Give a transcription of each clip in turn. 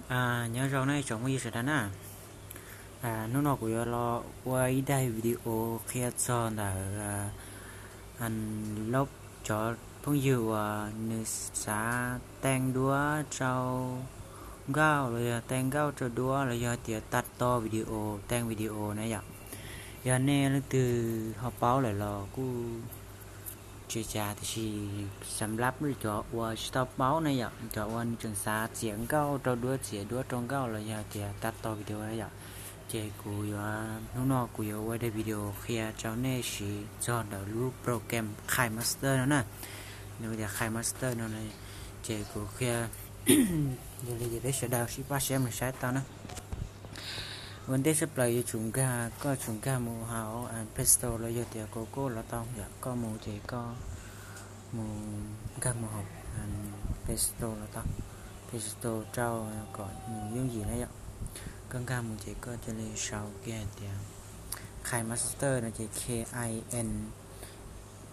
Nyob zoo nej tsoom phooj ywg sawv daws na. Hnub no kuv yuav los ua ib daim video qhia txog ntawm lub cov phooj ywg uas nws xav teej duab rau nkauj los yog teej nkauj rau duab los yog tias tag to video teej video na yom. Yog nej leej twg ho paub lawm los kuj tsis cas, tiam sis xam lab cov uas tsis tau paub na yom, cov uas nws tseem xav txiav nkauj rau duab, txiav duab rau nkauj los yog tias tag to video na yom, ces kuv yuav, hnub no kuv yuav ua daim video qhia rau nej siv txog ntawm lub program KineMaster no na. Nws tias KineMaster no, ces kuv qhia, yog li ces peb sawv daws sib pab saib mus saib tau na. Ua ntej tshaj plaws yuav tsum nkag, koj tsum nkag mus hauv Play Store los yog tias Google los tau yom. Koj mus ces koj mus nkag mus hauv Play Store los tau, Play Store rau kom yooj yim na yom. Koj nkag mus ces koj cia li sau kiag hais tias KineMaster no ces K I N,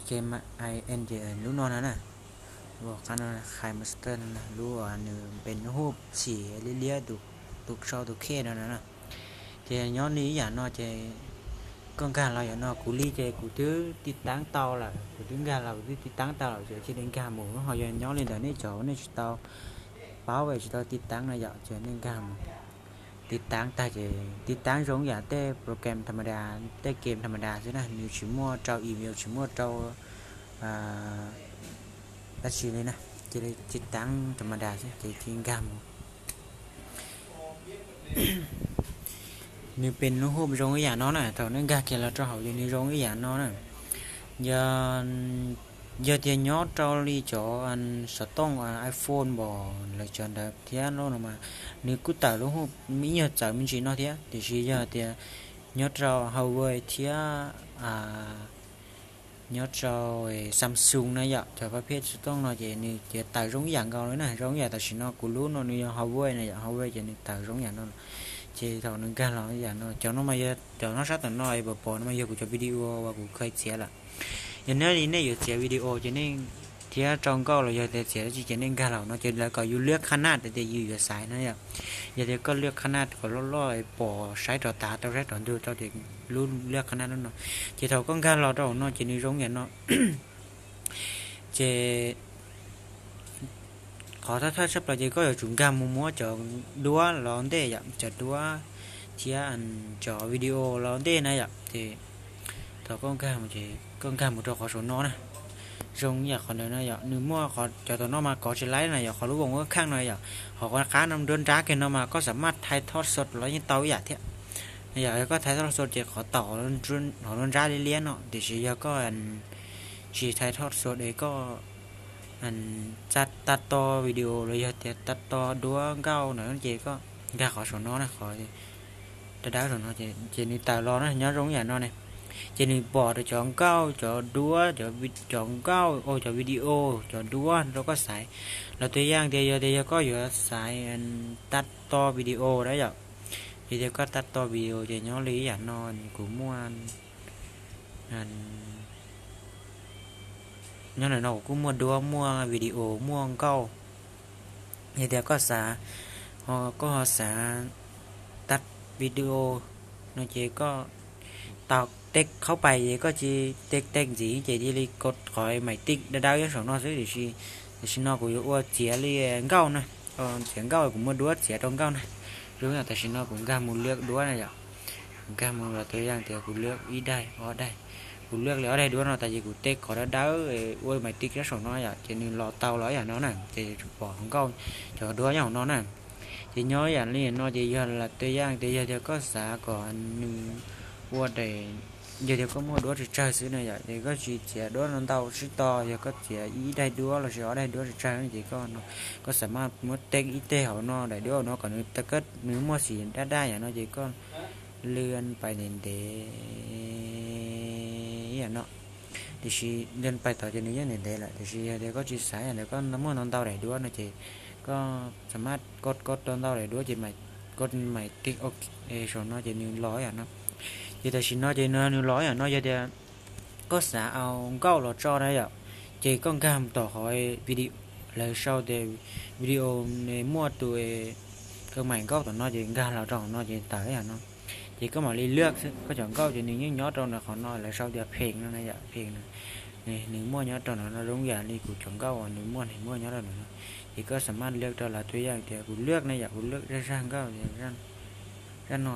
K I N ces lub no na na, lub qab no KineMaster no na, lub uas nws pem lub hub txhim liab liab, tus sau tus khej no na na. Ces nyob li ib yam no ces koj nkag los yam no, kuv li ces kuv twb tiv taab tau lawm, kuv twb nkag los kuv twb tiv taab tau lawm, ces cia li nkag mus. Ho yog nyob li ntawd nej cov nej tsis tau paub es tsis tau tiv taab no yom, ces nej nkag mus tiv taab tag ces tiv taab zoo yam tej program tham ma das, tej game tham ma das xwb na, nws tsis muaj rau email, tsis muaj rau dab tsi li na, cia li tiv taab tham ma das xwb ces cia li nkag mus. Nws pem lub hub zoo ib yam no na, thaum nej nkag kiag los rau hauv ces nws zoo ib yam no na. Yog, yog tias nyob rau li cov xov tooj iPhone npom lawv cov ntawd thiab no mas nws kuj tawm lub hub ib nyuag txawv me ntsis no thiab, tiam sis yog tias nyob rau Huawei thiab nyob rau Samsung na yom, cov pab phiaj xov tooj no ces nws ces tawm zoo ib yam nkaus li na, zoo ib yam tam sim no kuv lub no nws yog Huawei na yom, Huawei ces nws tawm zoo ib yam no. Ces thaum nws nkag los ib yam no, cov no mas yog cov no sab tom no pom pom no mas yog kuv cov video uas kuv khaws txiav lawm. Yog nej li nej yuav txiav video ces nej thiab rau nkauj los yog tias txiav dab tsi ces nej nkag los no ces lawv kom yus liab qhab naj tias yus yuav xaiv na yom. Yog tias koj liab qhab naj kom loj loj pom saib rov tav tau saib rov ntug tau ces lub liab qhab naj lub no. Ces thaum koj nkag los rau hauv no ces nws zoo yam no. Ces qhov thawj thawj tshaj plaws ces koj yuav tsum nkag mus muab cov duab los ntej yom, cov duab thiab cov video los ntej na yom. Ces thaum koj nkag mus ces koj nkag mus rau qhov saum no na, zoo yam qhov ntawd na yom, nws muaj cov tom no mas kov tsis laib na yom, qhov lub voos ua kheej no yom, qhov qhov qab no nruab nrab kiag no mas koj xam maj thaiv thoj xov los yeej tau ib yam thiab. Yog koj thaiv thoj xov ces qhov taum qhov nruab nrab liab liab no, tiam sis yog koj tsis thaiv thoj xov es koj tsa tag to video los yog tias tag to duab nkauj na ces koj nkag qhov saum no na, qhov dawb dawb saum no ces nws tawm los na, nyob zoo yam no ne. Ces nws pom rau cov nkauj, cov duab, cov nkauj, cov video, cov duab rau koj xaiv. Los twg yam tias yog tias yog koj yuav xaiv tag to video na yom, yog tias koj tag to video ces nyob li yam no kuv muaj, nyob ntawm no kuv kuj muaj duab, muaj video, muaj nkauj. Yog tias koj xav, koj ho xav tag video no ces koj tau tej qhaub pais ces koj cia li tej tej ntxiv ces cia li kov qhov mais tij dawb dawb nyob saum no xwb. Tiam sis, tiam sis no kuv yuav ua txiav li nkauj na, txiav nkauj kuv muaj duab txiav rau nkauj na. Zoo yam tam sim no kuv nkag mus liab duab na yom, kuv nkag mus los twg yam tias kuv liab ib daim ob daim, kuv liab li ob daim duab no tas ces kuv tej qhov dawb dawb ua mais tij nyob saum no yom, ces nws los tau los yam no na, ces yuav tsum pom nkauj cov duab nyob hauv no na. Ces nyob yam li no ces yog lam tej yam tias yog tias koj xav kom nws ua daim, yog tias koj muaj duab tsawg tsawg xwb na yom, ces koj tsis txiav duab no ntau sib to, yog koj txiav ib daim duab los sis ob daim duab tsawg tsawg ces koj, koj xam maj muab tej ib teg hauv no, daim duab hauv no kom nws, nws muaj xim daj daj yam no ces koj lwaj pais ntev ntev yam no. Tiam sis lwaj pais tod ces nws yeej ntev ntev lawm, tiam sis yog tias koj tsis xav yam ntawd, koj muaj ntau ntau daim duab no ces koj xam maj kov kov tau ntau daim duab ces koj mais tij saum no ces nws los yam no. Ces tam sim no ces nws los yam no, yog tias koj xav au nkauj los tso na yom, ces koj nkag mus tom qhov video, lawv sau tias video muaj tus Tus maim nkauj tom no ces nkag los rau hauv no ces tawm ib yam no. Ces koj mam li lwaj xwb, koj cov nkauj ces nws yeej nyob rau ntawm qhov no lawv sau tias pheem no na yom, pheem no. Nws muaj nyob rau ntawm no zoo yam li kuv cov nkauj uas nws muaj, nws muaj nyob rau ntawm no. Ces koj xam maj lwaj rau lawv tus yam tias kuv lwaj ne yom, kuv lwaj zaj, zaj nkauj, zaj no.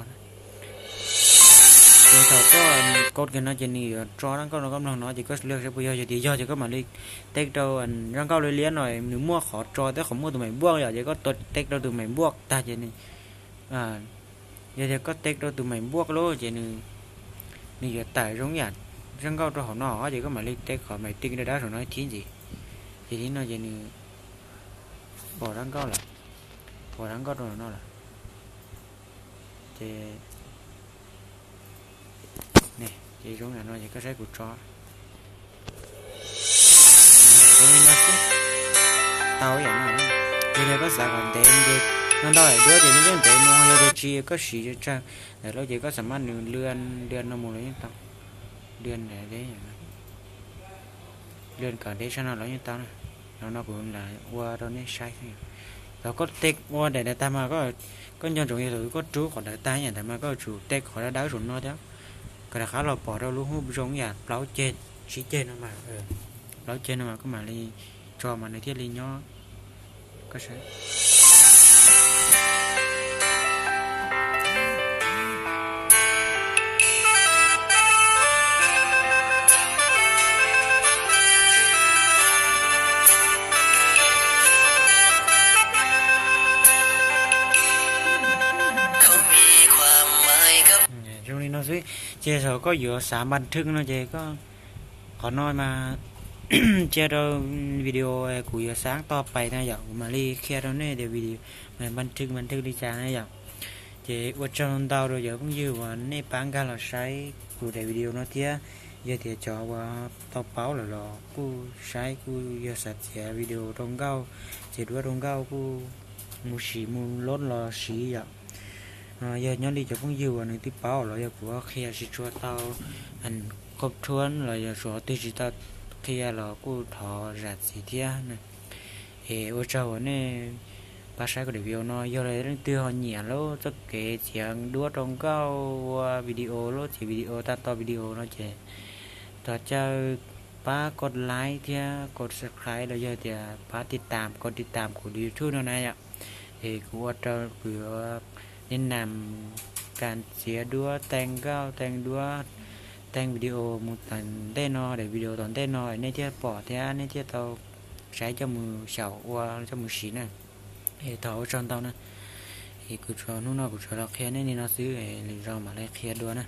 Ces thaum koj kod kiag no ces nws yuav tso zaj nkauj no koj mloog no ces koj lwaj saib puas yog, yog tias yog ces koj mam li teb rau zaj nkauj liab liab no, nws muaj qhov tso thiab qhov muaj tus maim npuaj yom, ces koj teb rau tus maim npuaj tag ces nws, yog tias koj teb rau tus maim npuaj lawm ces nws, nws yuav tawm zoo yam zaj nkauj rau hauv no ces koj mam li teb qhov maim tij dawb dawb saum no ib thib ntxiv. Ces li no ces nws pom zaj nkauj lawm, pom zaj nkauj rau hauv no lawm. Ces, ces zoo yam no ces koj saib kuv tso. Zoo li no xwb. Tau ib yam no. Yog tias koj xav kom ntev ces no ntau daim duab ces nws yeej ntev mus, yog tias tsis koj siv tsawg daim lauj ces koj xam maj nws lwaj, lwaj no mus los yeej tau. Lwaj, lwaj kom deb tshaj no los yeej tau na. Los no kuv lam ua rau nej saib xwb. Thaum koj teb ua daim ntawd tag mas koj nco ntsoov yog thaum koj rub qhov ntawd tag ib yam ntawd mas koj tsum teb qhov dawb dawb saum no thiab. Kom rov qab los pom rau lub hub zoo yam plaub ceg, tsib ceg no mas, plaub ceg no mas koj mam li tso mas nws thiaj li nyob. Koj saib. Zoo li no xwb, ces thaum koj yuav xav npas thwj no ces koj, qhov no mas cia rau video kuv yuav xav toj pais na yom, kuv mam li qhia rau nej tias video npas thwj, npas thwj li cas na yom. Ces ua tsaug ntau rau cov phooj ywg uas nej pab nkag los saib kuv daim video no thiab. Yog tias cov uas tau paub lawm los kuj saib kuj yog xav txiav video rau nkauj, txiav duab rau nkauj kuj mus siv mus lob los siv yom. Yog nyob li cov phooj ywg uas nws twb paub los yog kuv qhia tsis tshua tau, qhov thuab los yog suav twg tsis tau qhia los kuj thov zam txim thiab. Es ua tsaug uas nej pab saib kuv daim video no, yog leej twg ho nyiam lub txoj kev txiav duab rau nkauj ua video, lub txiav video tag to video no ces thov caw pab kov like thiab kov subscribe los yog tias pab tiv tam, kov tiv tam kuv YouTube no na yom. Es kuv ua rau kuv yuav li nam kas txiav duab, tee nkauj, tee duab, tee video mus tom ntej no, daim video tom ntej no nej thiaj pom thiab nej thiaj tau saib coj mus xyaum ua coj mus siv na. Es thov ua tsaug ntau na. Es kuv tsuas hnub no kuv tsuas los qhia nej li no xwb, lwm zaus mam li qhia dua na.